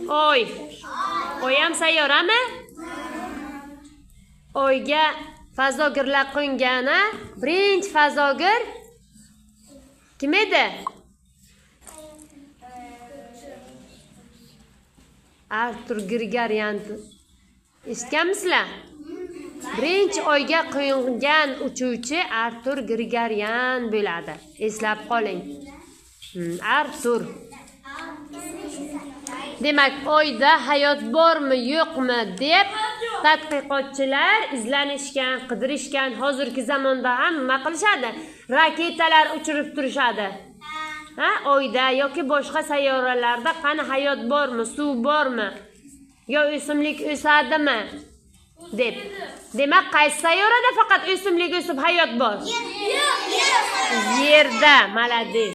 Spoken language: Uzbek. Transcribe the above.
Oy. Oy ham sayyorami? Oyga fazogirlar qo'ngan, a? Birinchi fazogir kim edi? Artur Grigoryan. Eshitganmisizlar? Birinchi oyga qo'ngan uchuvchi Artur Grigoryan bo'ladi. Eslab qoling. Artur. Demak, oyda hayot bormi, yo'qmi deb tadqiqotchilar izlanishgan, qidirishgan. Hozirgi zamonda ham nima qilishadi? Raketalar uchirib turishadi. Ha, oyda yoki boshqa sayyoralarda qani hayot bormi, suv bormi, yo o'simlik o'sadimi deb. Demak, qaysi sayyorada faqat o'simlik o'sib hayot bor? Yerda. Молодец.